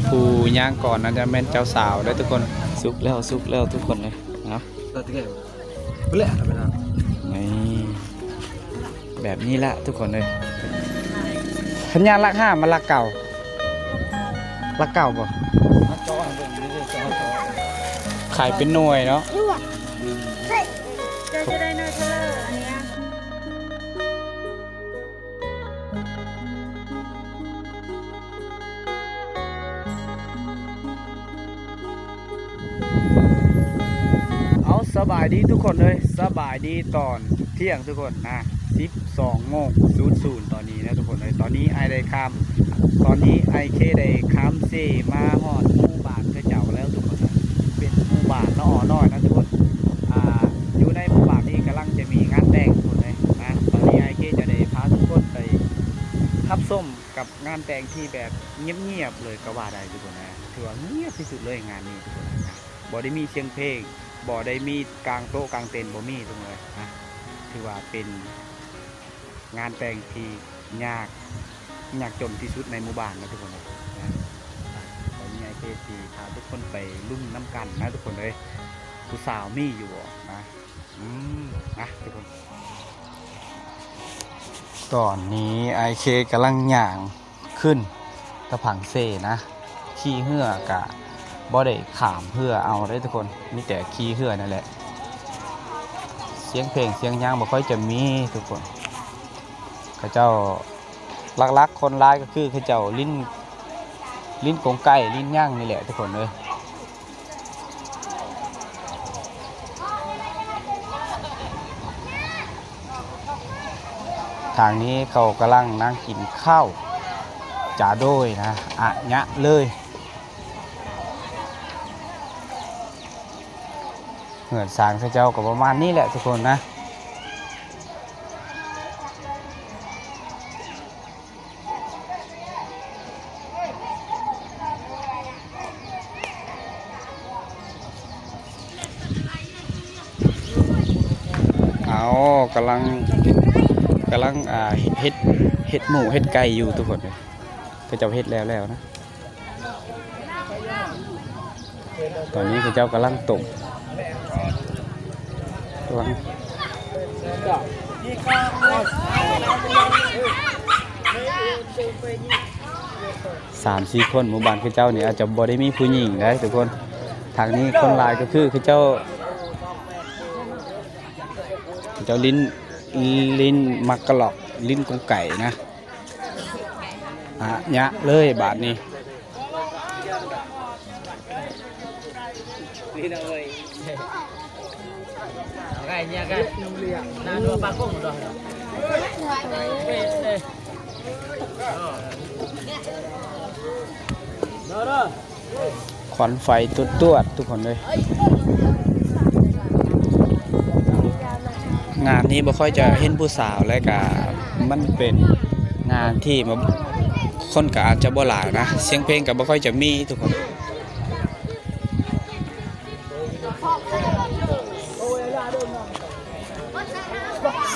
ຜູ້ຍ່າງກ່ອນນັ້ນຈະແມ່ນເຈົ້າສາວເດີທຸກຄົນ. ສຸກແລ້ວ ສຸກແລ້ວທຸກຄົນເອີຍ. ເອົາ ແບບນີ້ລະທຸກຄົນເອີຍ. ສັນຍານຫຼັກຫ້າ ມັນຫຼັກເກົ້າ ຫຼັກເກົ້າບໍ່? ຂາຍເປັນໜ່ວຍເນາະ. ເຈົ້າຈະໄດ້ໜ່ວຍເທົ່າໃດອັນເນີ້ຍ? ເອົາ ສະບາຍດີທຸກຄົນເອີຍ ສະບາຍດີຕອນທ່ຽງທຸກຄົນນະ ສິບສອງໂມງສູນສູນຕອນນີ້ນະທຸກຄົນເອີຍ. ຕອນນີ້ອ້າຍໄດ້ຂ້າມ ຕອນນີ້ອ້າຍເຄໄດ້ຂ້າມເຊມາຮອດໝູ່ບ້ານເຂົາເຈົ້າແລ້ວທຸກຄົນນະ. ເປັນໝູ່ບ້ານເນາະ ອ້ອນ້ອຍນະທຸກຄົນ. ອ່າ ຢູ່ໃນໝູ່ບ້ານນີ້ກຳລັງຈະມີງານແຕ່ງທຸກຄົນເອີຍນະ. ຕອນນີ້ອ້າຍເຄຈະໄດ້ພາທຸກຄົນໄປຮັບຊົມ ກັບງານແຕ່ງທີ່ແບບງຽບໆເລີຍກໍວ່າໄດ້ທຸກຄົນນະ. ຖືວ່າງຽບທີ່ສຸດເລີຍງານນີ້ທຸກຄົນນະ. ບໍ່ໄດ້ມີສຽງເພງ ບໍ່ໄດ້ມີກາງໂຕະກາງເຕັນ ບໍ່ມີທຸກຄົນເອີຍນະ. ຖືວ່າເປັນງານແຕ່ງທີ່ຍາກ ຍາກຈົນທີ່ສຸດໃນໝູ່ບ້ານນະທຸກຄົນເອີຍນະ. ຕອນນີ້ອ້າຍເຄຊິພາທຸກຄົນໄປລຸ້ນນຳກັນນະທຸກຄົນເອີຍ. ຜູ້ສາວມີຢູ່ບໍ່ນະ? ອືມ ນະທຸກຄົນ. ຕອນນີ້ອ້າຍເຄກຳລັງຍ່າງຂຶ້ນຕະຜັງເຊນະ. ຂີ່ເຮືອກະບໍ່ໄດ້ຂ້າມເຮືອເອົາເດ້ທຸກຄົນ ມີແຕ່ຂີ່ເຮືອນັ້ນແຫຼະ. ສຽງເພງສຽງຫຍັງບໍ່ຄ່ອຍຈະມີທຸກຄົນ. ເຂົາເຈົ້າ ຫຼັກໆຄົນຫຼາຍກໍຄືເຂົາເຈົ້າຫຼິ້ນ ຫຼິ້ນກົງໄກ່ຫຼິ້ນຫຍັງນີ້ແຫຼະທຸກຄົນເອີຍ. ທາງນີ້ເຂົາກຳລັງນັ່ງກິນເຂົ້າຈາໂດຍນະ ອະຍະເລີຍ. ເຮືອນຊານເຂົາເຈົ້າກໍປະມານນີ້ແຫຼະທຸກຄົນນະ. ເອົາ ກຳລັງ ກຳລັງ ອ່າ ເຮັດ ເຮັດໝູເຮັດໄກ່ຢູ່ທຸກຄົນເອີຍ. ເຂົາເຈົ້າເຮັດແລ້ວແລ້ວນະ. ຕອນນີ້ເຂົາເຈົ້າກຳລັງຕົ້ມ ກຳລັງ ສາມສີ່ຄົນ. ໝູ່ບ້ານເຂົາເຈົ້ານີ້ອາດຈະບໍ່ໄດ້ມີຜູ້ຍິງໄດ໋ທຸກຄົນ. ທາງນີ້ຄົນຫຼາຍກໍຄືເຂົາເຈົ້າ ເຂົາເຈົ້າຫຼິ້ນ ຫຼິ້ນໝາກກະລອກ ຫຼິ້ນກົງໄກ່ນະ. ອະຍະເລີຍບາດນີ້. ຄວັນໄຟຕວດໆ ທຸກຄົນເອີຍ. ງານນີ້ບໍ່ຄ່ອຍຈະເຫັນຜູ້ສາວ ແລະກະມັນເປັນງານທີ່ ຄົນກະອາດຈະບໍ່ຫຼາຍນະ ສຽງເພງກະບໍ່ຄ່ອຍຈະມີທຸກຄົນ.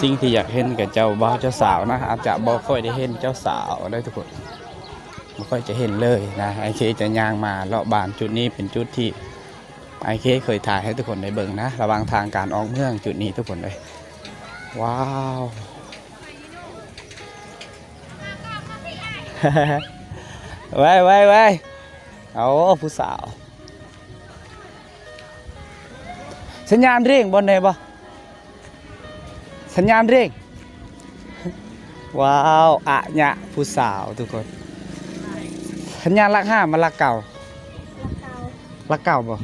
ສິ່ງທີ່ຢາກເຫັນກະເຈົ້າບ່າວເຈົ້າສາວນະ ອາດຈະບໍ່ຄ່ອຍໄດ້ເຫັນເຈົ້າສາວເດີທຸກຄົນ. ບໍ່ຄ່ອຍຈະເຫັນເລີຍນະ. ອ້າຍເຄຈະຍ່າງມາເລາະບ້ານຈຸດນີ້ ເປັນຈຸດທີ່ອ້າຍເຄເຄີຍຖ່າຍໃຫ້ທຸກຄົນໄດ້ເບິ່ງນະ ລະຫວ່າງທາງການອອກເມືອງຈຸດນີ້ທຸກຄົນເອີຍ. ວ້າວ ໄວໆໆ ເອົາ ຜູ້ສາວ ສັນຍານເລັ່ງບໍ່ແນ່ບໍ່? ສັນຍານເລັ່ງ. ວ້າວ ອະຍະຜູ້ສາວທຸກຄົນ. ສັນຍານຫຼັກຫ້າ ມັນຫຼັກເກົ້າ? ຫຼັກເກົ້າບໍ່?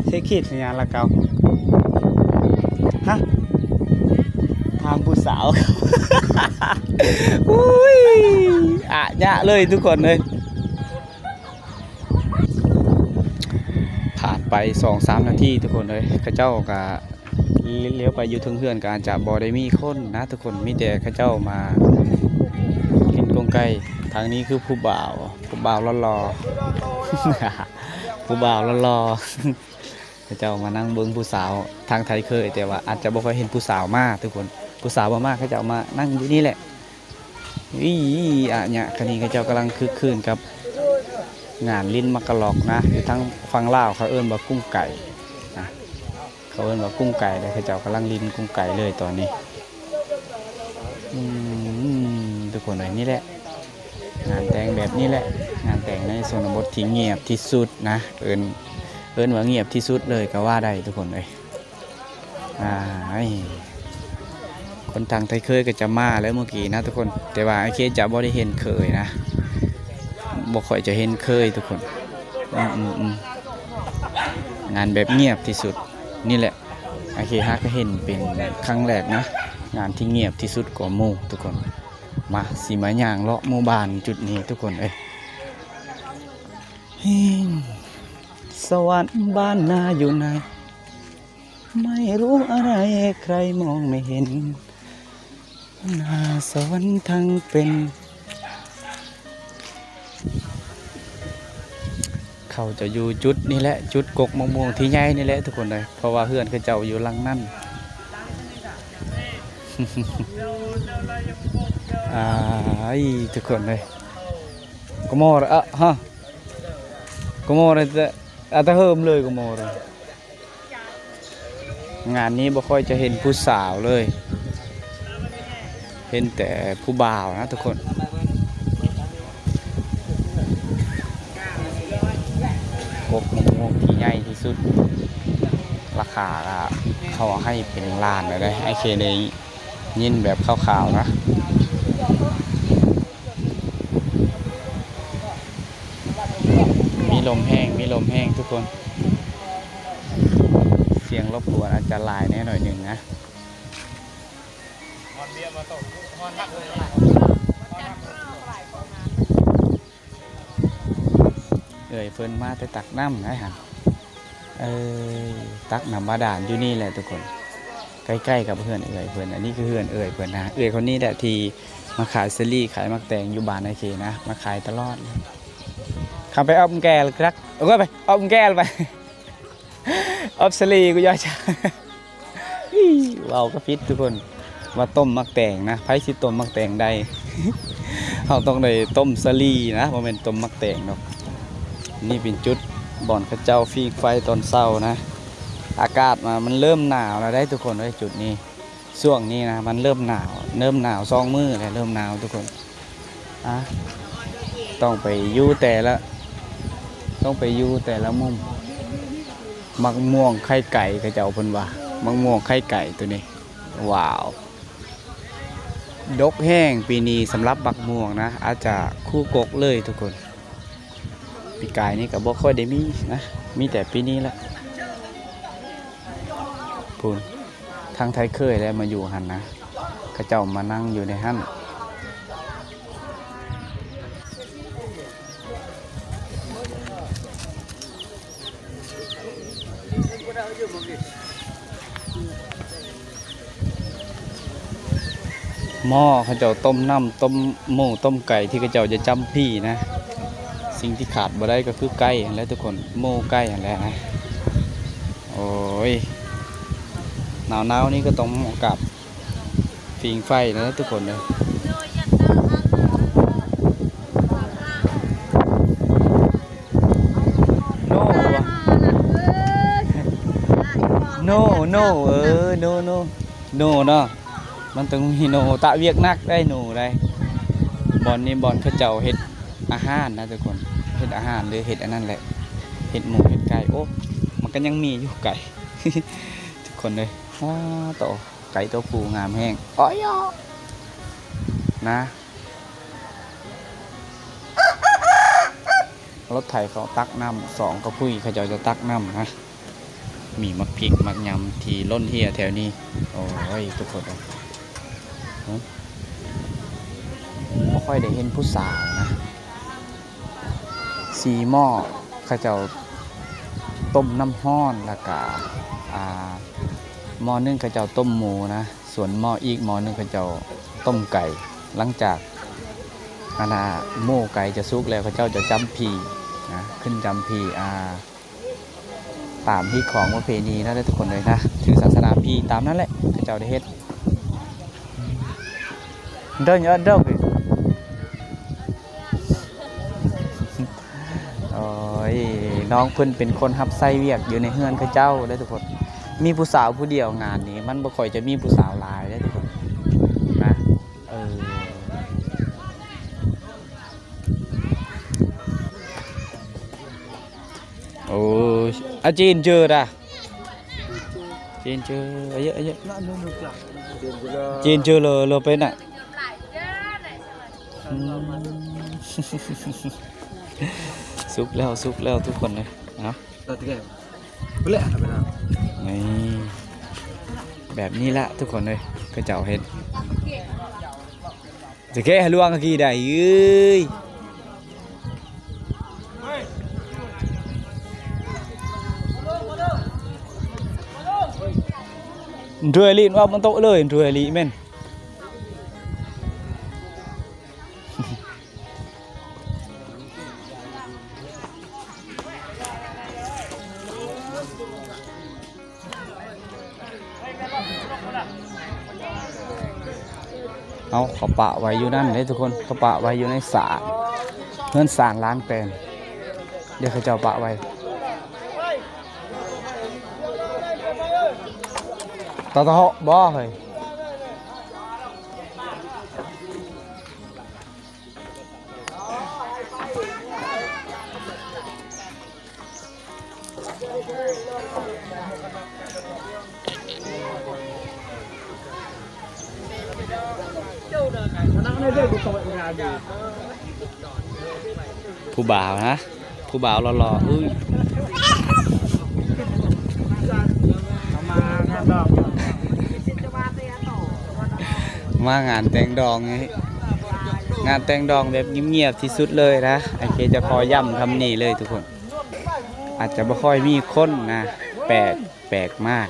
ເທຄຄິດສັນຍານຫຼັກເກົ້າ. ຮະ? ຖາມຜູ້ສາວ. ອຸ້ຍ ອະຍະເລີຍທຸກຄົນເອີຍ. ຜ່ານໄປສອງສາມນາທີທຸກຄົນເອີຍ ເຂົາເຈົ້າກະລ້ຽວໄປຢູ່ເທິງເຮືອນ ກະອາດຈະບໍ່ໄດ້ມີຄົນນະທຸກຄົນ ມີແຕ່ເຂົາເຈົ້າມາຫຼິ້ນກົງໄກ່. ທາງນີ້ຄືຜູ້ບ່າວ ຜູ້ບ່າວຫຼໍ່ໆ ຜູ້ບ່າວຫຼໍ່ໆ ເຂົາເຈົ້າມານັ່ງເບິ່ງຜູ້ສາວ ທາງໄທເຄີຍ ແຕ່ວ່າອາດຈະບໍ່ຄ່ອຍເຫັນຜູ້ສາວມາທຸກຄົນ. ຜູ້ສາວບໍ່ມາ ເຂົາເຈົ້າມານັ່ງຢູ່ນີ້ແຫຼະ. ອີ ອະຍະ ຄັນນີ້ເຂົາເຈົ້າກຳລັງຄຶກຄື້ນກັບ ງານຫຼິ້ນໝາກກະລອກນະ ຢູ່ທາງຝັ່ງລາວເຂົາເອີ້ນວ່າກຸ້ງໄກ່ນະ ເຂົາເອີ້ນວ່າກຸ້ງໄກ່ເດ້. ເຂົາເຈົ້າກຳລັງຫຼິ້ນກຸ້ງໄກ່ເລີຍຕອນນີ້. ອືມ ທຸກຄົນເອີຍ ນີ້ແຫຼະ ງານແຕ່ງແບບນີ້ແຫຼະ ງານແຕ່ງໃນຊົນນະບົດທີ່ງຽບທີ່ສຸດນະ ເອີ້ນ ເອີ້ນວ່າງຽບທີ່ສຸດເລີຍກໍວ່າໄດ້ ທຸກຄົນເອີຍ. ອາຍ ຄົນທາງໄທເຄີຍກໍຈະມາແລ້ວເມື່ອກີ້ນະທຸກຄົນ ແຕ່ວ່າອ້າຍເຄຈະບໍ່ໄດ້ເຫັນເຄີຍນະ ບໍ່ຄ່ອຍຈະເຫັນເຄີຍທຸກຄົນ. ອືມໆໆ ງານແບບງຽບທີ່ສຸດ ນີ້ແຫຼະ ອ້າຍເຄຫາກໍເຫັນເປັນຄັ້ງແລກນະ ງານທີ່ງຽບທີ່ສຸດກວ່າໝູ່ທຸກຄົນ. ມາ ຊິມາຍ່າງເລາະໝູ່ບ້ານຈຸດນີ້ທຸກຄົນເອີຍ. ເຫັນສະຫວັນບ້ານນາຢູ່ໃນ ໄມ່ຮູ້ອະໄລໃຄມອງໄມ່ເຫັນ ໜ້າສະຫວັນທັງເປັນ. ເຂົາຈະຢູ່ຈຸດນີ້ແຫຼະ ຈຸດກົກໝາກມ່ວງທີ່ໃຫຍ່ນີ້ແຫຼະທຸກຄົນເອີຍ ເພາະວ່າເຮືອນເຂົາເຈົ້າຢູ່ຫຼັງນັ້ນ. ອາຍ ທຸກຄົນເອີຍ ກະມໍ ອະ ຮະ ກະມໍ ອາ ຕະເຫີມເລີຍ ກະມໍ. ງານນີ້ບໍ່ຄ່ອຍຈະເຫັນຜູ້ສາວເລີຍ ເຫັນແຕ່ຜູ້ບ່າວນະທຸກຄົນ. ກົກໝາກມ່ວງທີ່ໃຫຍ່ທີ່ສຸດ ລາຄາກະເຂົາໃຫ້ເປັນລ້ານເລີຍເດ້ ອ້າຍເຄໄດ້ຍິນແບບຄ່າວໆນະ. ມີລົມແຮງ ມີລົມແຮງທຸກຄົນ ສຽງລົບກວນອາດຈະຫຼາຍແດ່ໜ້ອຍໜຶ່ງນະ. ເອື້ອຍເພິ່ນມາແຕ່ຕັກນ້ຳໄດຫັ້ນ ເອີ ຕັກນ້ຳບາດານຢູ່ນີ້ແຫຼະທຸກຄົນ ໃກ້ໆກັບເຮືອນເອື້ອຍເພິ່ນ. ອັນນີ້ຄືເຮືອນເອື້ອຍເພິ່ນນະ ເອື້ອຍຄົນນີ້ແຫຼະທີ່ມາຂາຍສາລີ ຂາຍໝາກແຕງຢູ່ບ້ານອ້າຍເຄນະ ມາຂາຍຕະຫຼອດ. ເຂົ້າໄປອອບແກ້ວກະ ໂອ້ຍ ໄປອອບແກ້ວໄປ ອອບສາລີ ກູຢາຈະ ເວົ້າກໍຜິດທຸກຄົນ ວ່າຕົ້ມໝາກແຕງນະ ໃຜຊິຕົ້ມໝາກແຕງໄດ້ ເຮົາຕ້ອງໄດ້ຕົ້ມສາລີນະ ບໍ່ແມ່ນຕົ້ມໝາກແຕງດອກ. ນີ້ເປັນຈຸດບ່ອນເຂົາເຈົ້າຝີງໄຟຕອນເຊົ້ານະ. ອາກາດມາ ມັນເລີ່ມໜາວແລ້ວເດ້ທຸກຄົນເອີຍ ຈຸດນີ້ ຊ່ວງນີ້ນະ ມັນເລີ່ມໜາວ ເລີ່ມໜາວສອງມື້ແລ້ວ ເລີ່ມໜາວທຸກຄົນ. ອາ ຕ້ອງໄປຢູ່ແຕ່ລະ ຕ້ອງໄປຢູ່ແຕ່ລະມຸມ. ໝາກມ່ວງໄຂ່ໄກ່ ເຂົາເຈົ້າເພິ່ນວ່າ ໝາກມ່ວງໄຂ່ໄກ່ໂຕນີ້ ວ້າວ ດົກແຮງປີນີ້ສຳລັບໝາກມ່ວງນະ ອາດຈະຄູ່ກົກເລີຍທຸກຄົນ. ປີກາຍນີ້ກໍບໍ່ຄ່ອຍໄດ້ມີນະ ມີແຕ່ປີນີ້ແຫຼະ. ພຸ້ນ ທາງໄທເຄີຍແຫຼະມາຢູ່ຫັ້ນນະ ເຂົາເຈົ້າມານັ່ງຢູ່ໃນຫັ້ນ. ໝໍ້ເຂົາເຈົ້າຕົ້ມນ້ຳ ຕົ້ມໝູ ຕົ້ມໄກ່ ທີ່ເຂົາເຈົ້າຈະຈ້ຳຜີ້ນະ. ສິ່ງທີ່ຂາດບໍ່ໄດ້ກໍຄືໄກ່ຫັ້ນແຫຼະທຸກຄົນ ໝູໄກ່ຫັ້ນແຫຼະນະ. ໂອ້ຍ ໜາວໆນີ້ກໍຕ້ອງເໝາະກັບ ຜິງໄຟນະທຸກຄົນເດີ. ໂນ ໂນ ໂນ ເອີ ໂນ ໂນ ໂນເນາະ ມັນຕ້ອງມີໂນ ຕະວຽກໜັກໄດ໋ ໂນໄດ໋. ບ່ອນນີ້ບ່ອນເຂົາເຈົ້າເຮັດອາຫານນະທຸກຄົນ ເຮັດອາຫານ ຫຼື ເຮັດອັນນັ້ນແຫຼະ ເຮັດໝູເຮັດໄກ່. ໂອ້ ມັນກໍຍັງມີຢູ່ໄກ່ ທຸກຄົນເດີ. ອ້າ ໂຕ ໄກ່ຕົວຜູ້ງາມແຮງ ໂອ້ຍ ນະ. ລົດໄຖເຂົາຕັກນ້ຳ ສອງກະພຸ້ຍເຂົາເຈົ້າຈະຕັກນ້ຳນະ. ມີໝາກພິກໝາກຍຳທີ່ຫຼົ່ນເຮ່ຍແຖວນີ້. ໂອ້ຍ ທຸກຄົນເອີຍ ບໍ່ຄ່ອຍໄດ້ເຫັນຜູ້ສາວນະ. ສີ່ໝໍ້ເຂົາເຈົ້າຕົ້ມນ້ຳຮ້ອນ ແລ້ວກະ ອ່າ ໝໍ້ໜຶ່ງເຂົາເຈົ້າຕົ້ມໝູນະ ສ່ວນໝໍ້ອີກໝໍ້ໜຶ່ງເຂົາເຈົ້າຕົ້ມໄກ່. ຫຼັງຈາກ ອັນນ່າ ໝູໄກ່ຈະສຸກແລ້ວ ເຂົາເຈົ້າຈະຈ້ຳຜີ້ນະ ຂຶ້ນຈ້ຳຜີ້ນ ອ່າ ຕາມຮີດຄອງປະເພນີນະທຸກຄົນເອີຍນະ ຖືສາສະໜາຜີ້ນຕາມນັ້ນແຫຼະ ເຂົາເຈົ້າໄດ້ເຮັດ. ເດີນຢູ່ເດີນ ໂອ້ ນ້ອງເພິ່ນເປັນຄົນຮັບໃຊ້ວຽກຢູ່ໃນເຮືອນເຂົາເຈົ້າເດ້ທຸກຄົນ. ມີຜູ້ສາວຜູ້ດຽວງານນີ້ ມັນບໍ່ຄ່ອຍຈະມີຜູ້ສາວຫຼາຍເດ້ທຸກຄົນນະ. ເອີ ໂອ້ຍ ອາຈີນເຈີດາ ຈີນເຈີ ອາເຍອະ ອາເຍອະ ຈີນເຈີເລີ ເລີເປັນນະ. ອືມ ສຸກແລ້ວ ສຸກແລ້ວທຸກຄົນເອີຍ. ເອົາ ນີ້ ແບບນີ້ລະທຸກຄົນເອີຍ ເຂົາເຈົ້າເຮັດ ຈະແກ້ໃຫ້ລວງກີໄດ້ເອີຍ. ເທື່ອລີນວ່າມັນໂຕະເລີຍ ເທື່ອລີແມ່ນ. ເອົາ ເຂົາປະໄວ້ຢູ່ນັ້ນເດ້ທຸກຄົນ ເຂົາປະໄວ້ຢູ່ໃນສານ ເຮືອນສານລ້າງແປນ ດຽວເຂົາເຈົ້າປະໄວ້ ຕະເທາະບໍ່ເຮີ້ຍ? ຜູ້ບ່າວນະ ຜູ້ບ່າວຫຼໍ່ໆ ອຸ້ຍ ມາງານແຕ່ງດອງນີ້ ງານແຕ່ງດອງແບບງຽບໆທີ່ສຸດເລີຍນະ. ອ້າຍເຄຈະຂໍຢ້ຳຄຳນີ້ເລີຍທຸກຄົນ ອາດຈະບໍ່ຄ່ອຍມີຄົນນະ ແປກ ແປກມາກ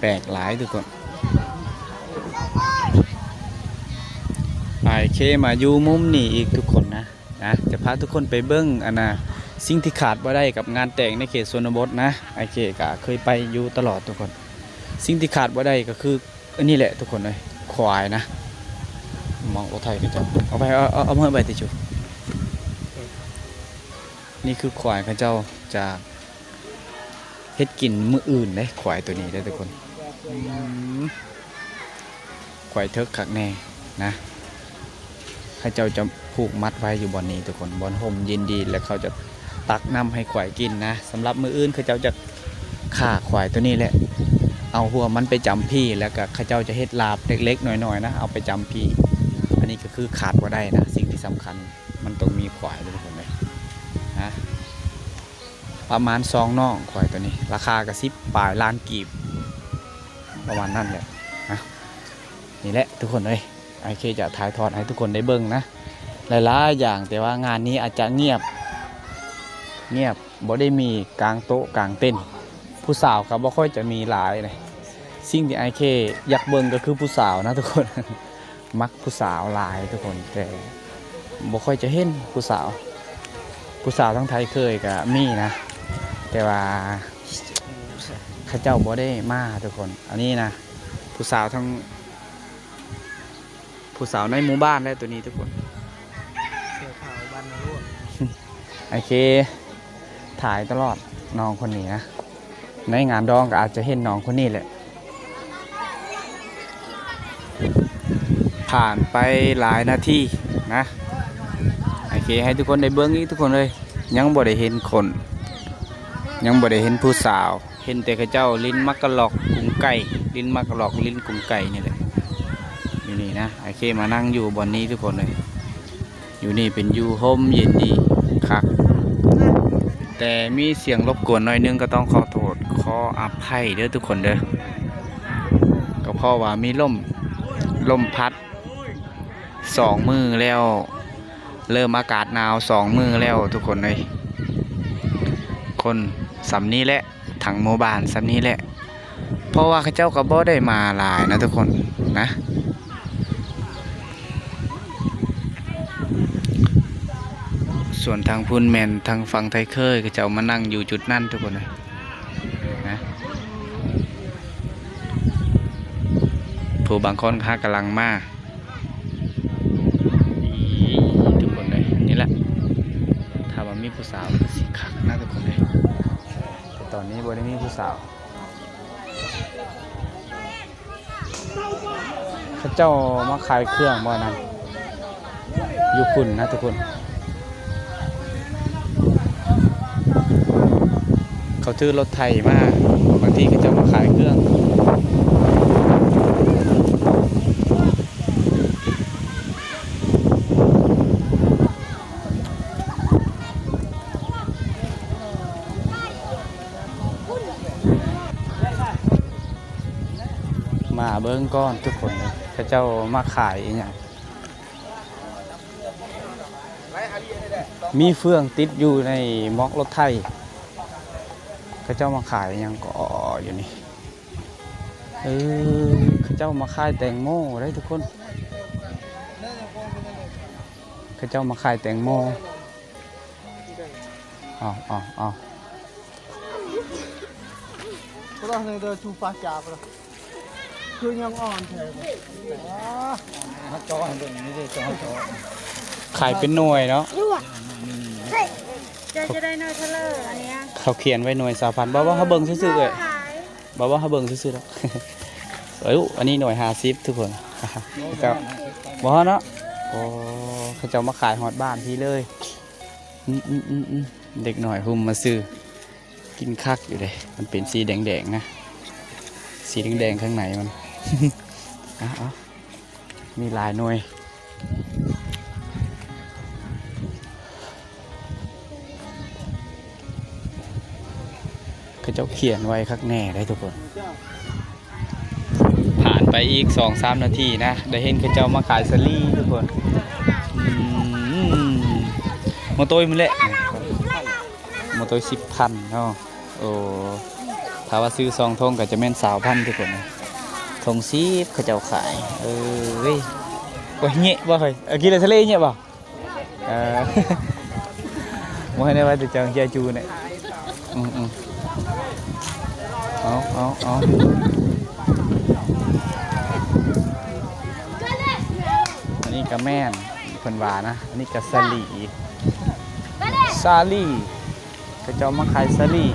ແປກຫຼາຍທຸກຄົນ. ອ້າຍເຄມາຢູ່ມຸມນີ້ອີກທຸກຄົນນະ ນະ ຈະພາທຸກຄົນໄປເບິ່ງ ອັນນະ ສິ່ງທີ່ຂາດບໍ່ໄດ້ກັບງານແຕ່ງໃນເຂດຊົນນະບົດນະ. ອ້າຍເຄກະເຄີຍໄປຢູ່ຕະຫຼອດທຸກຄົນ. ສິ່ງທີ່ຂາດບໍ່ໄດ້ກໍຄື ອັນນີ້ແຫຼະທຸກຄົນເອີຍ ຄວາຍນະ ມອງໂອໄທເຂົາເຈົ້າ ເອົາໄປ ເອົາ ເອົາ ເອົາເມືອໄປຕິຈຸ. ນີ້ຄືຄວາຍເຂົາເຈົ້າຈະເຮັດກິນມື້ອື່ນເດ້ ຄວາຍໂຕນີ້ເດ້ທຸກຄົນ. ອືມ ຄວາຍເຖິກຄັກແນ່ນະ. ເຂົາເຈົ້າຈະຜູກມັດໄວ້ຢູ່ບ່ອນນີ້ທຸກຄົນ ບ່ອນຮົ່ມເຢັນດີ ແລ້ວເຂົາຈະຕັກນ້ຳໃຫ້ຄວາຍກິນນະ. ສຳລັບມື້ອື່ນເຂົາເຈົ້າຈະຂ້າຄວາຍໂຕນີ້ແຫຼະ ເອົາຫົວມັນໄປຈຳພີ້ ແລ້ວກະເຂົາເຈົ້າຈະເຮັດລາບເລັກໆນ້ອຍໆນະ ເອົາໄປຈຳພີ້. ອັນນີ້ກໍຄືຂາດບໍ່ໄດ້ນະ ສິ່ງທີ່ສຳຄັນ ມັນຕ້ອງມີຄວາຍເດ້ທຸກຄົນເອີຍ ນະ. ປະມານສອງນ້ອງຄວາຍໂຕນີ້ ລາຄາກໍສິບປາຍລ້ານກີບ ປະມານນັ້ນແຫຼະນະ. ນີ້ແຫຼະທຸກຄົນເອີຍ ອ້າຍເຄຈະຖ່າຍທອດໃຫ້ທຸກຄົນໄດ້ເບິ່ງນະ ຫຼາຍໆຢ່າງ ແຕ່ວ່າງານນີ້ອາດຈະງຽບ ງຽບ ບໍ່ໄດ້ມີກາງໂຕະກາງເຕັນ ຜູ້ສາວກໍບໍ່ຄ່ອຍຈະມີຫຼາຍເດ້. ສິ່ງທີ່ອ້າຍເຄຢາກເບິ່ງກໍຄືຜູ້ສາວນະທຸກຄົນ ມັກຜູ້ສາວຫຼາຍທຸກຄົນ ແຕ່ບໍ່ຄ່ອຍຈະເຫັນຜູ້ສາວ. ຜູ້ສາວທາງໄທເຄີຍກໍມີນະ ແຕ່ວ່າເຂົາເຈົ້າບໍ່ໄດ້ມາທຸກຄົນ. ອັນນີ້ນະ ຜູ້ສາວທາງ ຜູ້ສາວໃນໝູ່ບ້ານແຫຼະໂຕນີ້ທຸກຄົນ ເສື້ອຂາວບ້ານນາໂລດ. ໂອເຄ ຖ່າຍຕະຫຼອດນ້ອງຄົນນີ້ນະ ໃນງານດອງກໍອາດຈະເຫັນນ້ອງຄົນນີ້ແຫຼະ. ຜ່ານໄປຫຼາຍນາທີນະ ໂອເຄ ໃຫ້ທຸກຄົນໄດ້ເບິ່ງອີກທຸກຄົນເອີຍ. ຍັງບໍ່ໄດ້ເຫັນຄົນ ຍັງບໍ່ໄດ້ເຫັນຜູ້ສາວ ເຫັນແຕ່ເຂົາເຈົ້າຫຼິ້ນໝາກກະລອກກຸງໄກ່ ຫຼິ້ນໝາກກະລອກຫຼິ້ນກຸງໄກ່ນີ້ແຫຼະ ຢູ່ນີ້ນະ. ໂອເຄ ມານັ່ງຢູ່ບ່ອນນີ້ທຸກຄົນເອີຍ ຢູ່ນີ້ເປັນຢູ່ຮົ່ມເຢັນດີຄັກ ແຕ່ມີສຽງລົບກວນໜ້ອຍໜຶ່ງ ກໍຕ້ອງຂໍໂທດຂໍອະໄພເດີທຸກຄົນເດີ ກໍເພາະວ່າມີລົມ ລົມພັດ ສອງມື້ແລ້ວ ເລີ່ມອາກາດໜາວສອງມື້ແລ້ວທຸກຄົນເອີຍ. ຄົນສ່ຳນີ້ແຫຼະ ທັງໝູ່ບ້ານສ່ຳນີ້ແຫຼະ ເພາະວ່າເຂົາເຈົ້າກໍບໍ່ໄດ້ມາຫຼາຍນະທຸກຄົນນະ. ສ່ວນທາງພຸ້ນແມ່ນທາງຝັ່ງໄທເຄີຍ ເຂົາເຈົ້າມານັ່ງຢູ່ຈຸດນັ້ນທຸກຄົນເອີຍນະ. ຜູ້ບາງຄົນຫາກຳລັງມາ ນີ້ທຸກຄົນເອີຍ ນີ້ແຫຼະ ຖ້າວ່າມີ ຜູ້ສາວກໍຊິຄັກນະທຸກຄົນເອີຍ ແຕ່ຕອນນີ້ບໍ່ໄດ້ມີຜູ້ສາວ. ເຂົາເຈົ້າມາຂາຍເຄື່ອງບໍ່ນັ້ນ ຢູ່ພຸ້ນນະທຸກຄົນ ເຂົາຖືລົດໄຖມາ ບາງທີເຂົາເຈົ້າມາຂາຍເຄື່ອງ. ມາເບິ່ງກ່ອນທຸກຄົນ ເຂົາເຈົ້າມາຂາຍອີ່ຫຍັງ ມີເຟືອງຕິດຢູ່ໃນໝອກລົດໄຖ ເຂົາເຈົ້າມາຂາຍອີ່ຫຍັງກໍຢູ່ນີ້. ເອີ ເຂົາເຈົ້າມາຂາຍແຕງໂມໄດ໋ທຸກຄົນ ເຂົາເຈົ້າມາຂາຍແຕງໂມ. ເອົາ ເອົາ ເອົາ ພວກເຮົາເດີ ຈູປາຈາ ພວກເຮົາ ຄືຍັງອ່ອນແທ້ ເຮົາຈໍໃຫ້ເບິ່ງນີ້ເດ້ ເຈົ້າເຈົ້າ ຂາຍເປັນໜ່ວຍເນາະ ເຈົ້າຈະໄດ້ໜ່ວຍເທົ່າໃດ ອັນເນີ້ຍ ເຂົາຂຽນໄວ້ໜ່ວຍຊາວພັນ ບໍ່ ບໍ່ ເຮົາເບິ່ງຊື່ໆເອີຍ. ບໍ່ ບໍ່ ເຮົາເບິ່ງຊື່ໆດອກ. ເອີຍ ອັນນີ້ໜ່ວຍຫ້າສິບທຸກຄົນ ແລ້ວກໍບໍ່ຮອດເນາະ. ໂອ້ ເຂົາເຈົ້າມາຂາຍຮອດບ້ານພີ້ເລີຍ. ອືມໆໆໆ ເດັກນ້ອຍຮຸ່ມມາຊື້ ກິນຄັກຢູ່ເດ້ ມັນເປັນສີແດງໆນະ ສີແດງໆຂ້າງໃນມັນ. ເອົາໆ ມີຫຼາຍໜ່ວຍ ເຂົາເຈົ້າຂຽນໄວ້ຄັກແນ່ໄດ໋ທຸກຄົນ. ຜ່ານໄປອີກສອງສາມນາທີນະ ໄດ້ເຫັນເຂົາເຈົ້າມາຂາຍສາລີທຸກຄົນ. ອືມ ມາໂຕຍມື້ແຫຼະ ມາໂຕຍສິບພັນເນາະ. ໂອ້ ຖ້າວ່າຊື້ສອງຖົງກໍຈະແມ່ນຊາວພັນທຸກຄົນ ຖົງສິບເຂົາເຈົ້າຂາຍ. ເອີຍ ໂອ້ຍ ເຫຍະບໍ່ເຮີ້ຍ ເອົາກິນແລ້ວທະເລເຫຍະບໍ່? ເອີ ບໍ່ໃຫ້ໄດ້ວ່າແຕ່ເຈົ້າເຮຍຈູນີ້. ອືມໆ ເອົາ ເອົາ ເອົາ ອັນນີ້ກໍແມ່ນ ເພິ່ນວ່ານະ ອັນນີ້ກໍສາລີ ສາລີ. ເຂົາເຈົ້າມາຂາຍສາລີ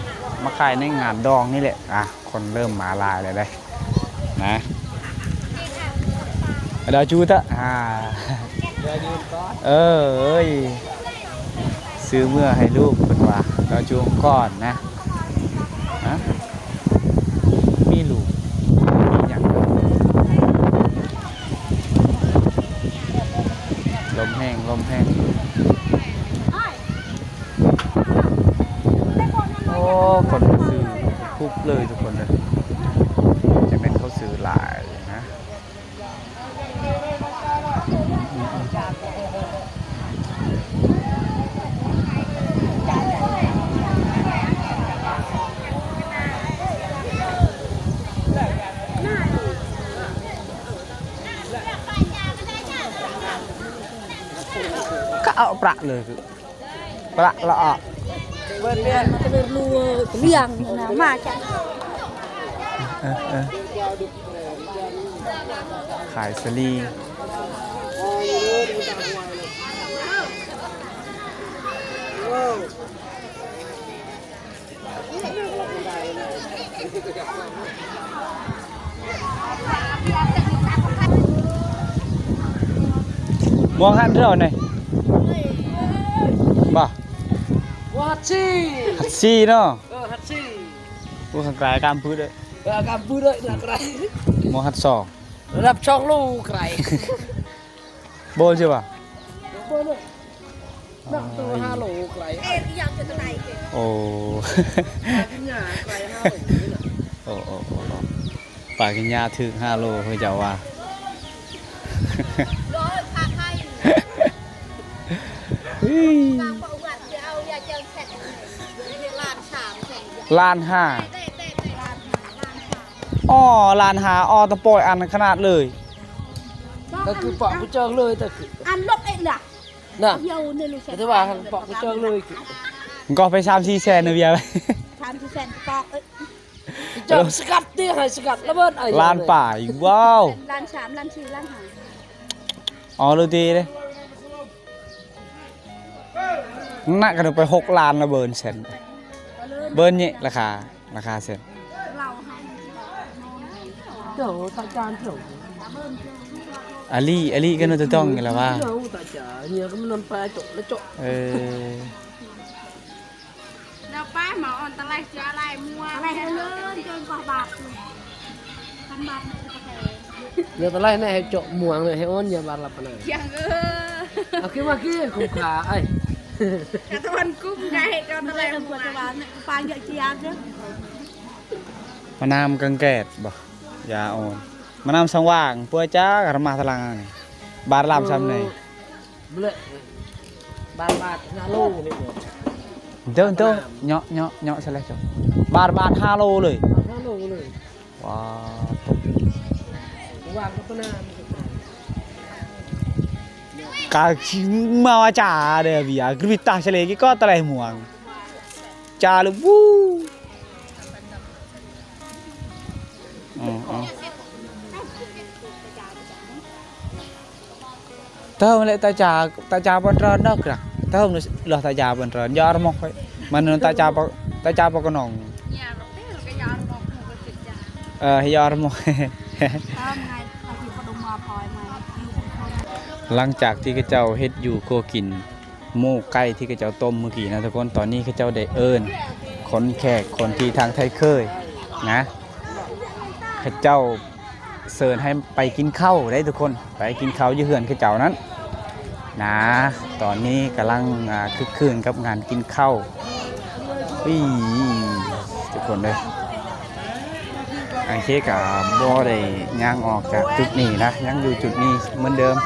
ມາຂາຍໃນງານດອງນີ້ແຫຼະ. ອ່ະ ຄົນເລີ່ມມາຫຼາຍແລ້ວເດ້ນະ. ດາວຈູຕະ ອ່າ ເອີຍ ຊື້ເມືອໃຫ້ລູກເພິ່ນວ່າ ດາວຈູກ່ອນນະ. ຮະ ມີລູກ ມີຫຍັງ ລົມແຮງ ລົມແຮງ. ໂອ້ ຄົນເຂົາຊື້ທຸບເລີຍທຸກຄົນເດີ ຈະແມ່ນເຂົາຊື້ຫຼາຍນະ. ກະເອົາປະເລີຍ ປະລະອະ ເອີ ເອີ ຂາຍສາລີ. ໝວກຫັນເທົ່າໃດນີ້ ບໍ່? ໝວກຫັນສີ່ ຫັນສີ່ເນາະ. ເອີ ຫັນສີ່. ໂອ້ ຂ້າງກາຍກຳປຶດເດີ ເອີ ກຳປຶດເດີ ຂ້າງກາຍ. ໝວກຫັນສອງ ລະດັບສອງໂລກາຍ. ໂບນຊິວ່າ ໂບນເດີ. ໜັກໂຕຫ້າໂລໄກ. ໂອ້ ປາກິນຫຍ້າໄກຫ້າໂລນີ້ນະ. ໂອ້ ໂອ້ ໂອ້ ໂອ້ ປາກິນຫຍ້າຖືກຫ້າໂລ ເຂົາເຈົ້າວ່າ. ລ້ານຫ້າ. ອໍ ລ້ານຫ້າ ອໍ ຕະປອຍອັນຂະໜາດເລີຍ. ນັ້ນຄືປະກູເຈີເລີຍ ແຕ່ຄື ອັນລົບເອງລະ. ນະ ແຕ່ວ່າປະກູເຈີເລີຍ ກໍໄປສາມສີ່ແສນນະເວຍ ສາມສີ່ແສນປອກເອີຍ. ເຈົ້າສະກັດຕິ ໃຫ້ສະກັດລະເບີດ ລ້ານປາຍ. ວ້າວ ລ້ານສາມ ລ້ານສີ່ ລ້ານຫ້າ. ອໍ ໂລຕີເດ້. ໜັກກະໄປຫົກລ້ານລະເບີນເຊັນ ເບີນນີ້ລາຄາ ລາຄາເຊັນ. ອາລີ ອາລີກະນະຕະຕ້ອງນີ້ລະວ່າ ເອີ. ເດີໄປມາອອນຕະໄລເສືອລາຍມ່ວງ ຕະໄລເລີນເກີນກວ່າບາດ ພັນບາດມັນກະແພງ ເດີຕະໄລໃນໃຫ້ເຈາະມ່ວງເລີຍ ໃຫ້ອອນຍາບາດລັບປະນາ ຈຽງເອີ ເອົາຂຶ້ນມາຄືຄຸ້ມຄ່າໄອ້ ກະຕະວັນກຸ້ມໄດ້ເຈາະຕະໄລມ່ວງ ປານເຍາະຈຽງເດີ ມະນາວກັງແກດບໍ່ ຢາອ່ອນ ມະນາວສັງຫວ່າງ ເພື່ອຈາກມາທະລັງ ບາດລຳຊຳນີ້. ເລີຍ ບາດ ບາດຫ້າໂລນີ້ ເດີ ເດີ ເຍາະ ເຍາະ ເຍາະຊະແລ້ວ ບາດ ບາດຫ້າໂລເລີຍ ຫ້າໂລເລີຍ ວ້າວ ກະມາວ່າຈາເດ ເບຍ ກຣິດຕາຊະເລກິກອດຕະໄລມ່ວງ ຈາເລີຍ ວູ ອໍ ອໍ. ເຕີມແຫຼະ ຕາຈາ ຕາຈາປອນເຕີນດອກກະ ເຕີມເລາະ ຕາຈາປອນເຕີນ ຢາອາຣະມົກໄວ້ ມັນຕາຈາປອ ຕາຈາປອກະໜອງ ເອີ ຢາອາຣະມົກ. ຫຼັງຈາກທີ່ເຂົາເຈົ້າເຮັດຢູ່ຄົວກິນ ໝູໄກ່ທີ່ເຂົາເຈົ້າຕົ້ມມື້ກີ້ນະທຸກຄົນ ຕອນນີ້ເຂົາເຈົ້າໄດ້ເອີ້ນຄົນແຂກ ຄົນທີ່ທາງໄທເຄີຍນະ ເຂົາເຈົ້າ ເຊີນໃຫ້ໄປກິນເຂົ້າໄດ໋ທຸກຄົນ ໄປກິນເຂົ້າຢູ່ເຮືອນເຂົາເຈົ້ານັ້ນນະ ຕອນນີ້ກຳລັງ ອາ ຄຶກຄື້ນກັບງານກິນເຂົ້າ ອີ ທຸກຄົນເດີ ໂອເຄ ກະບໍ່ໄດ້ຍ່າງອອກຈາກຈຸດນີ້ນະ ຍັງຢູ່ຈຸດນີ້ເໝືອນເດີມ.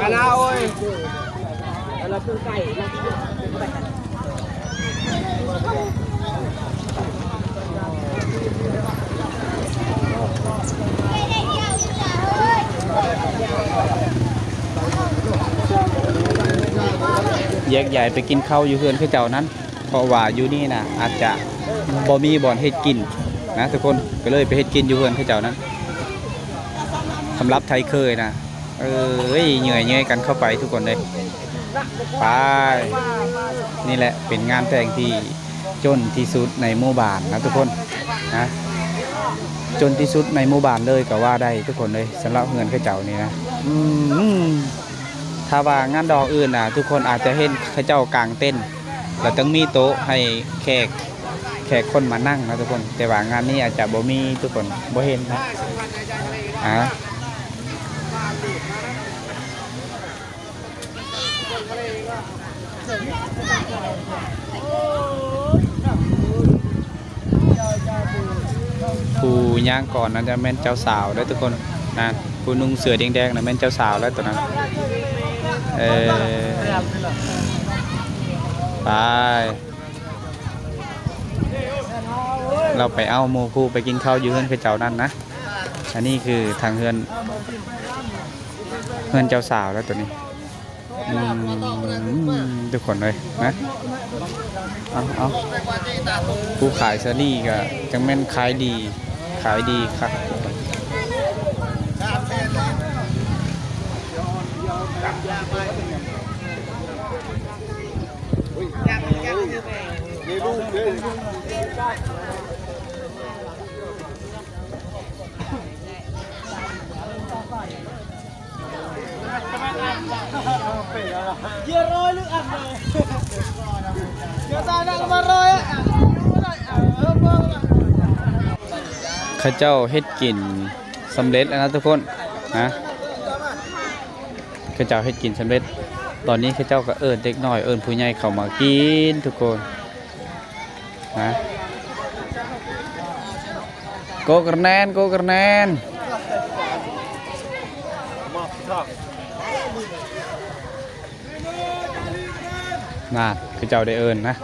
ມາລາໂອຍ ແຍກຍ້າຍໄປກິນເຂົ້າຢູ່ເຮືອນເຂົາເຈົ້ານັ້ນ. ເພາະວ່າຢູ່ນີ້ນະ ອາດຈະບໍ່ມີບ່ອນເຮັດກິນນະທຸກຄົນ ກະເລີຍໄປເຮັດກິນຢູ່ເຮືອນເຂົາເຈົ້ານັ້ນ. ສຳລັບໄທເຄີຍນະ ເອີຍ ເຫຍື່ອຍເຍີ້ຍກັນເຂົ້າໄປທຸກຄົນເອີຍ ໄປ. ນີ້ແຫຼະເປັນງານແຕ່ງທີ່ຈົນທີ່ສຸດໃນໝູ່ບ້ານນະທຸກຄົນນະ ຈົນທີ່ສຸດໃນໝູ່ບ້ານເລີຍກະວ່າໄດ້ທຸກຄົນເອີຍ ສຳລັບເຮືອນເຂົາເຈົ້ານີ້ນະ. ອືມ ຖ້າວ່າງານດອງອື່ນນະ ທຸກຄົນອາດຈະເຫັນເຂົາເຈົ້າກາງເຕັນ ລະຕ້ອງມີໂຕະໃຫ້ແຂກ ແຂກຄົນມານັ່ງນະທຸກຄົນ ແຕ່ວ່າງານນີ້ອາດຈະບໍ່ມີທຸກຄົນ ບໍ່ເຫັນນະ ອາ. ຜູ້ຍ່າງກ່ອນນັ້ນຈະແມ່ນເຈົ້າສາວເດີທຸກຄົນ ນັ້ນ ຜູ້ນຸ່ງເສື້ອແດງໆນັ້ນແມ່ນເຈົ້າສາວແລ້ວໂຕນັ້ນ ເອີ ໄປ. ລາວໄປເອົາໝູ່ຄູ່ໄປກິນເຂົ້າຢູ່ເຮືອນເຂົາເຈົ້ານັ້ນນະ. ອັນນີ້ຄືທາງເຮືອນ ເຮືອນເຈົ້າສາວແລ້ວໂຕນີ້ ອືມ ທຸກຄົນເອີຍນະ. ເອົາ ເອົາ ຜູ້ຂາຍສາລີກະຈັ່ງແມ່ນຂາຍດີ ຂາຍດີຄັກ. ເຂົາເຈົ້າເຮັດກິນສຳເລັດແລ້ວນະທຸກຄົນນະ. ເຂົາເຈົ້າເຮັດກິນສຳເລັດ ຕອນນີ້ເຂົາເຈົ້າກະເອີ້ນເດັກນ້ອຍ ເອີ້ນຜູ້ໃຫຍ່ເຂົ້າມາກິນທຸກຄົນ. ນະ ໂກກະແນນ ໂກກະແນນ ນະ ຄືເຈົ້າໄດ້ເອີ້ນນະ.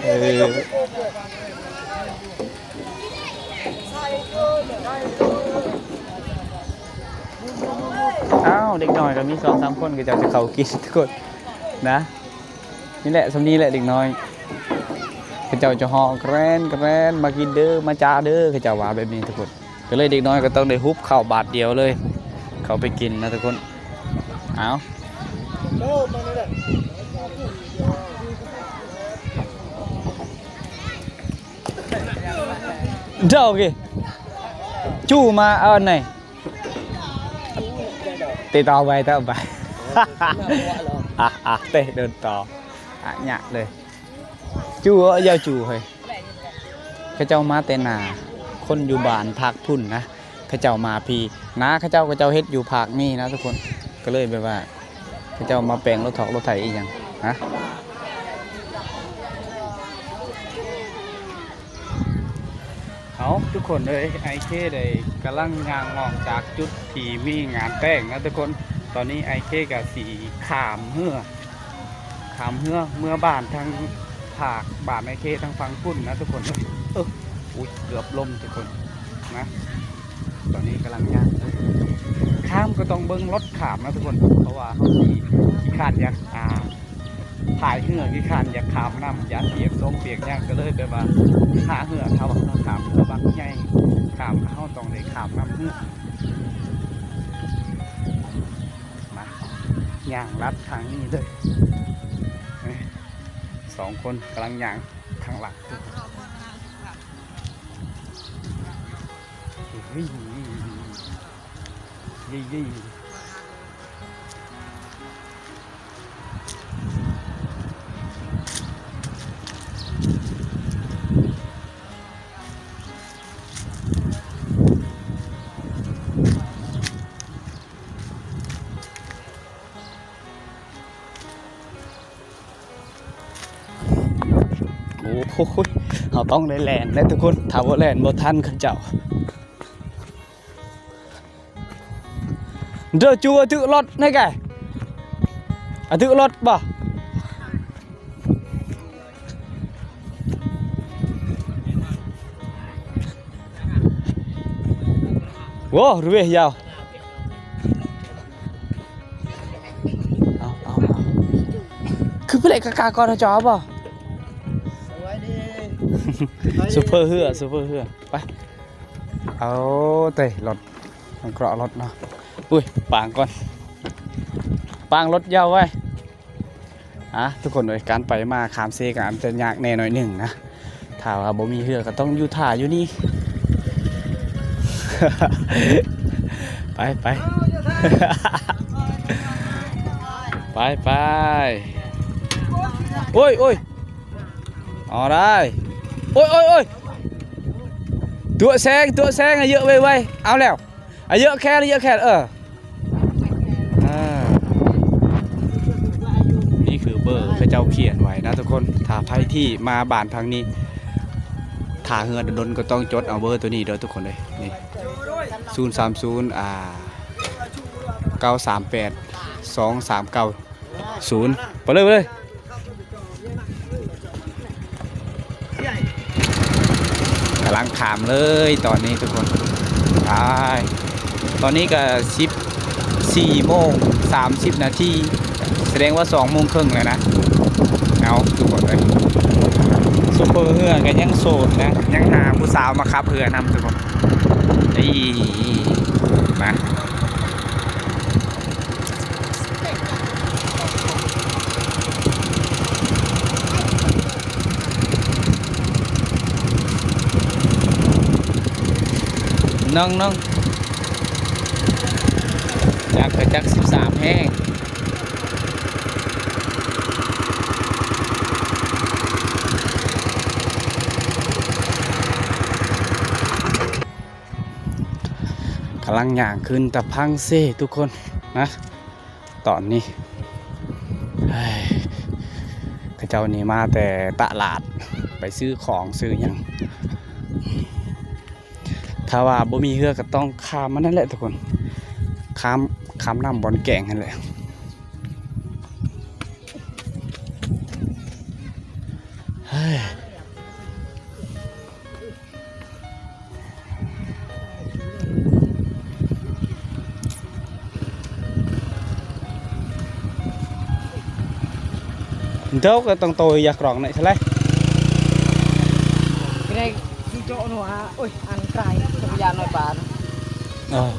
ເອີ ອ້າວ ເດັກນ້ອຍກະມີສອງສາມຄົນ ກະເຈົ້າຈະເຂົ້າກິນທຸກຄົນນະ. ນີ້ແຫຼະ ສ່ຳນີ້ແຫຼະເດັກນ້ອຍ ເຂົາເຈົ້າຈະຮ້ອງແກຣນໆ ມາກິນເດີ ມາຈ້າເດີ ເຂົາເຈົ້າວ່າແບບນີ້ທຸກຄົນ. ກໍເລີຍເດັກນ້ອຍກໍຕ້ອງໄດ້ຮຸບເຂົ້າບາດດຽວເລີຍ ເຂົ້າໄປກິນນະທຸກຄົນ. ເອົາ ເຈົ້າກີ້ ຈູ່ມາເອົາອັນໄນ ເຕະຕໍ່ໄປ ເຕະໄປ ອາ ອາ ເຕະໂດນຕໍ່ ອາຍະເລີຍ. ຈູ່ເອີ ຢ່າຈູ່ເຮີ້ຍ ເຂົາເຈົ້າມາແຕ່ນາ ຄົນຢູ່ບ້ານພາກພຸ້ນນະ ເຂົາເຈົ້າມາພີ້ ນາເຂົາເຈົ້າ ເຂົາເຈົ້າເຮັດຢູ່ພາກນີ້ນະທຸກຄົນ ກໍເລີຍແບບວ່າ ເຂົາເຈົ້າມາແປງລົດຖອກລົດໄຖອີ່ຫຍັງນະ. ເອົາ ທຸກຄົນເອີຍ ອ້າຍເຄໄດ້ກຳລັງຍ່າງອອກຈາກຈຸດທີ່ມີງານແຕ່ງນະທຸກຄົນ. ຕອນນີ້ອ້າຍເຄກໍຊິຂ້າມເຮືອ ຂ້າມເຮືອເມືອບ້ານທາງພາກບ້ານອ້າຍເຄທາງຝັ່ງພຸ້ນນະທຸກຄົນເອີຍ. ເອີ ອຸ້ຍ ເກືອບລົ້ມທຸກຄົນນະ. ຕອນນີ້ກຳລັງຍ່າງ ຂ້າມກໍຕ້ອງເບິ່ງລົດຂ້າມນະທຸກຄົນ ເພາະວ່າເຮົາຊິຂີ້ຄ້ານຢາກ ອ່າ ພາຍເຮືອ ຂີ້ຄ້ານຢາກຂ້າມນ້ຳ ຢ້ານປຽກສົງປຽກຫຍັງ ກໍເລີຍແບບວ່າຖ້າເຮືອ ຖ້າວ່າເຮືອຂ້າມ ເຮືອບັກໃຫຍ່ຂ້າມ ເຮົາຕ້ອງໄດ້ຂ້າມນ້ຳເຮືອ. ມາ ຍ່າງລັດທາງນີ້ເດີ ສອງຄົນກຳລັງຍ່າງທາງຫຼັງ. ໂອ້ໂຫ ເຮົາຕ້ອງໄດ້ແລ່ນແລ້ວທຸກຄົນ ຖ້າບໍ່ແລ່ນບໍ່ທັນເຂົາເຈົ້າ. ເດີ ຈູ່ອະຖືລົດໃນກາຍ ອະຖືລົດບໍ່? ໂອ້ ເຣຍາວ ເອົາ ເອົາ ເອົາ ຄືເປເລກະກາກ່ອນເຈົ້າບໍ່? ສະບາຍດີ ຊູເປີເຮືອ ຊູເປີເຮືອ ໄປ. ເອົາເຕະລົດ ມັນເກາະລົດເນາະ. ອຸ້ຍ ປາງກ່ອນ ປາງລົດຍາວໄວ້. ອ່າ ທຸກຄົນເອີຍ ການໄປມາຂ້າມເຊກໍອາດຈະຍາກແດ່ໜ້ອຍໜຶ່ງນະ ຖ້າວ່າບໍ່ມີເຮືອກໍຕ້ອງຢູ່ຖ້າຢູ່ນີ້. ໄປ ໄປ ໄປ ໄປ. ໂອ້ຍ ໂອ້ຍ ເອົາໄດ້ ໂອ້ຍ ໂອ້ຍ ໂອ້ຍ ຕົວະແຊງ ຕົວະແຊງ ເຍອະໄວໆ ເອົາແລ້ວ ອາ ເຍອະແຄນ ເຍອະແຄນ ເອີ ອ່າ ນີ້ຄືເບີເຂົາເຈົ້າຂຽນໄວ້ນະທຸກຄົນ ຖ້າໃຜທີ່ມາບ້ານທາງນີ້ ຖ້າເຮືອດົນໆ ກໍຕ້ອງຈົດເອົາເບີໂຕນີ້ເດີທຸກຄົນເອີຍ ນີ້ ສູນສາມສູນ ອ່າ ເກົ້າສາມແປດ ສອງສາມເກົ້າ ສູນ ໄປເລີຍ ໄປເລີຍ. ກຳລັງຂ້າມເລີຍຕອນນີ້ທຸກຄົນ ໄປ ຕອນນີ້ກໍສິບສີ່ໂມງສາມສິບນາທີ ສະແດງວ່າສອງໂມງເຄິ່ງແລ້ວນະ. ເອົາ ທຸກຄົນເອີຍ ໂຊເຟີເຮືອກໍຍັງໂສດນະ ຍັງຫາຜູ້ສາວມາຂັບເຮືອນຳທຸກຄົນ ອີ ມາ. ນ້ອງໆ ຈັກກໍຈັກສິບສາມແຮງ ກຳລັງຍ່າງຂຶ້ນຕະພັງເຊທຸກຄົນນະ ຕອນນີ້ ເຮີ້ຍ ເຂົາເຈົ້ານີ້ມາແຕ່ຕະຫຼາດ ໄປຊື້ຂອງຊື້ຫຍັງ ຖ້າວ່າບໍ່ມີເຮືອກໍຕ້ອງຂ້າມມັນນັ້ນແຫຼະທຸກຄົນ ຂ້າມ ຂ້າມນ້ຳບ່ອນແກ້ງຫັ້ນແຫຼະ ເຮີ້ຍ. ເ Đâu có tông tôi giặc rộng này thế này. Cái này thì chỗ nó à, ôi, ăn cay, không gian nói bán. Ờ.